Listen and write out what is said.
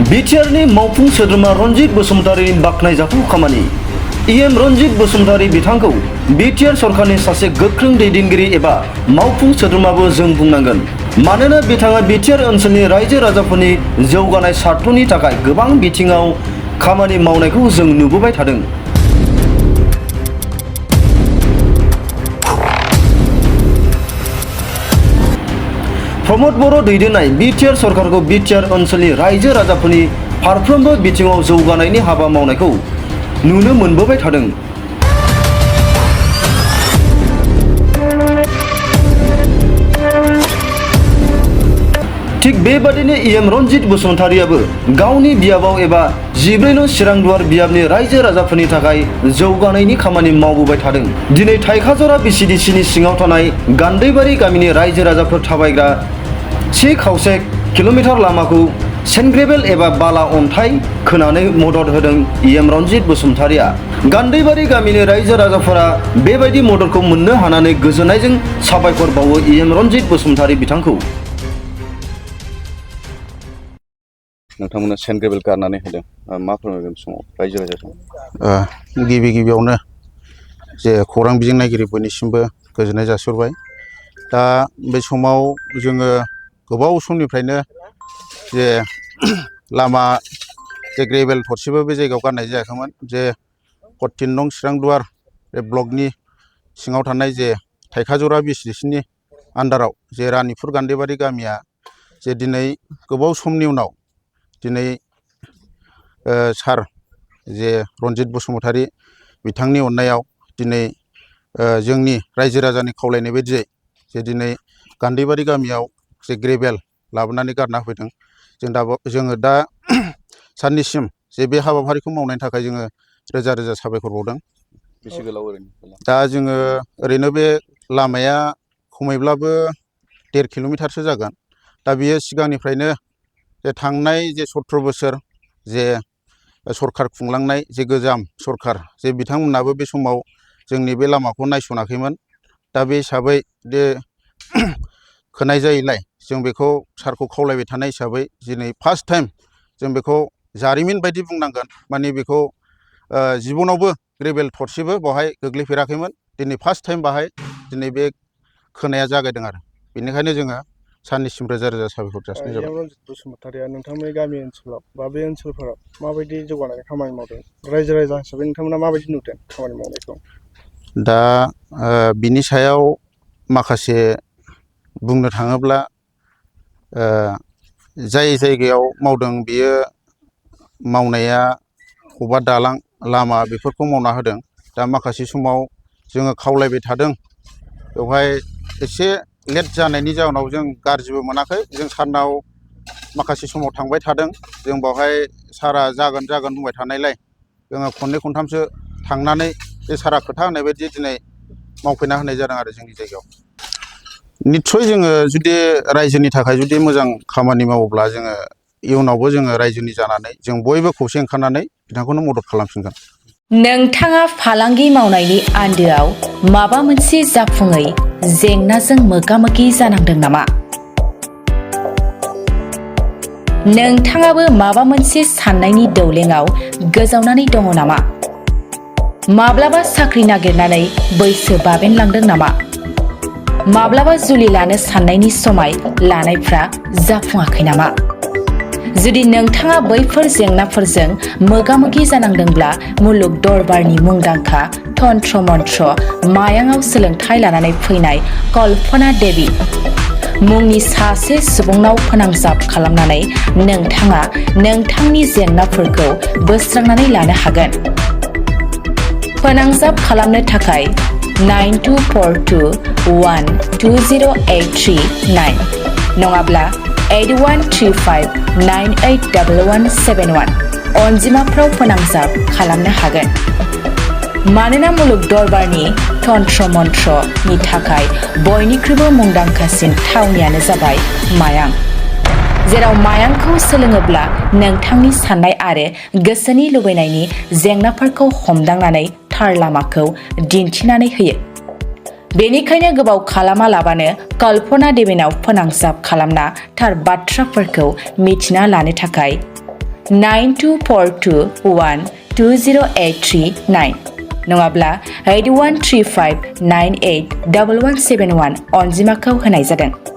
बिटिआरनि मावफुं सोद्रोमा रनजित बसुमतारीनि बाख्नायजाथाव खामानि इएम रनजित बसुमतारी बिथांखौ बिटिआर सरकारनि सासे गोख्रों दैदेनगिरि एबा मावफुं सोद्रोमाबो जों बुंनांगोन। मानोना बिथाङा बिटिआर ओनसोलनि रायजो राजाफोरनि जौगानाय स्वार्थनि थाखाय गोबां बिथिङाव खामानि मावनायखौ जों नुबोबाय थादों। प्रमद बर' दैदेननाय बिटिआर सरकारखौ बिटिआर ओनसोलनि रायजो राजाफोरनि फारफ्रोमबो बिथिङाव जौगानायनि हाबा मावनायखौ नुनो मोनबोबाय थादों। थिग बेबादिनो इएम रनजित बसुमतारीयाबो गावनि बियाबाव एबा 14 नं चिरांदुवार बियाबनि रायजो राजाफोरनि थाखाय जौगानायनि खामानि मावबोबाय थादों। दिनै थाइखाजरा बिसिडिसिनि सिङाव थानाय गान्दैबारि गामिनि रायजो राजाफोर थाबायग्रा 1.5 किल'मिटार लामाखौ सेन्ट-ग्रेभेल एबा बाला अन्थाइ खोनानै मदद होदों इएम रनजित बसुमतारीया। गान्दैबारि गामिनि रायजो राजाफोरा बेबायदि मददखौ मोननो हानानै गोजोननायजों साबायखर बावो इएम रनजित बसुमतारी बिथांखौ। नोंथांमोना सेन्ट-ग्रेभेल गारनानै होदों, मा फोरमायगोन समाव रायजो राजाजों? गिबियावनो जे खौरां बिजों नायगिरि बयनिसिमबो गोजोननाय जासिहरबाय। दा बे समाव जोङो गोबाव समनिफ्रायनो जे लामा जे ग्रेभेल थरसेबो बे जायगायाव गारनाय जायाखैमोन। जे 14 नं चिरांदुवार बे ब्लकनि सिङाव थानाय जे थाइखाजरा बिसिडिसिनि आन्दाराव जे रानिपुर गान्दैबारि गामिया जे दिनै गोबाव समनि उनाव दिनै सार जे रनजित बसुमतारी बिथांनि अननायाव दिनै जोंनि रायजो राजानि खावलायनाय बायदियै जे दिनै गान्दैबारि गामियाव जे ग्रेभेल लाबोनानै गारना होफैदों। जोङो दा साननिसिम जे बे हाबाफारिखौ मावनायनि थाखाय जोङो रोजा रोजा साबायखर बावदों। बेसे गोलाव ओरैनो? दा जोङो ओरैनो बे लामाया खमैब्लाबो 1.5 किल'मिटारसो जागोन। दा बियो सिगांनिफ्रायनो जे थांनाय जे 17 बोसोर जे सरखार खुंलांनाय जे गोजाम सरखार जे बिथांमोनाबो बे समाव जोंनि बे लामाखौ नायस'नाखैमोन। दा बे हिसाबै जे खोनाय जायैलाय जों बेखौ सारखौ खावलायबाय थानाय हिसाबै दिनै फार्स्ट टाइम जों बेखौ जारिमिन बायदि बुंनांगोन। माने बेखौ जिबनावबो ग्रेभेल थरसेबो बेवहाय गोग्लैफेराखैमोन। दिनै फार्स्ट टाइम बाहाय दिनै बे खोनाया जागायदों आरो बेनिखायनो जोङो साननिसिम रोजा रोजा साबायखर जासिनाय जाबाय। रनजित बसुमतारीया नोंथांमोननि गामि ओनसोलाव बा बे ओनसोलफोराव माबायदि जौगानायनि खामानि मावदों? रायजो राजा हिसाबै नोंथांमोना माबायदि नुदों खामानि मावनायखौ? दा बिनि सायाव माखासे बुंनो थाङोब्ला जाय जायगायाव मावदों बियो मावनाया बबेबा दालां लामा बेफोरखौ मावना होदों। दा माखासे समाव जोङो खावलायबाय थादों, बेवहाय एसे लेट जानायनि जाहोनाव जों गाज्रिबो मोनाखै। जों सारनाव माखासे समाव थांबाय थादों। जों बेवहाय सारा जागोन बुंबाय थानायलाय जोङो खननै खनथामसो थांनानै बे सारा खोथा होनाय बायदि दिनै मावफैना होनाय जादों आरो जोंनि जायगायाव। निस्सय जोङो जुदि रायजोनि थाखाय जुदि मोजां खामानि मावोब्ला जोङो इयुनावबो जोङो रायजोनि जानानै जों बयबो खौसे ओंखारनानै बिथांखौनो मदद खालामफिनगोन। नोंथाङा फालांगि मावनायनि आन्दोआव माबा मोनसे जाफुङै जेंनाजों मोगा-मोगि जानांदों नामा? नोंथाङाबो माबा मोनसे साननायनि दौलेङाव गोजावनानै दङ नामा? माब्लाबा साख्रि नागिरनानै बैसो बाबेनलांदों नामा? माब्लाबा जुलि लानो साननायनि समाय लानायफ्रा जाफुङाखै नामा? जुदि नोंथाङा बैफोर जेंनाफोरजों मोगा-मोगि जानांदोंब्ला मुलुग दरबारनि मुंदांखा तन्त्र मन्त्र मायाङाव सोलोंथाइ लानानै फैनाय कल्पना देवी मुंनि सासे सुबुंनाव फोनांजाब खालामनानै नोंथाङा नोंथांनि जेंनाफोरखौ बोस्रांनानै लानो हागोन। फोनांजाब खालामनो थाखाय 9242120839 नङाब्ला 8135981171 अनजिमाफ्राव फोनांजाब खालामनो हागोन। मानोना मुलुग दरबारनि तन्त्र मन्त्रनि थाखाय बयनिख्रुइबो मुंदांखासिन थावनियानो जाबाय मायां, जेराव मायांखौ सोलोङोब्ला नोंथांनि साननाय आरो गोसोनि लुबैनायनि जेंनाफोरखौ हमदांनानै थार लामाखौ दिन्थिनानै होयो। बेनिखायनो गोबाव खालामालाबानो कल्पना देवीनाव फोनांजाब खालामना थार बाथ्राफोरखौ मिथिना लानो थाखाय 9242120839 नङाब्ला 8135981171 अनजिमाखौ होनाय जादों।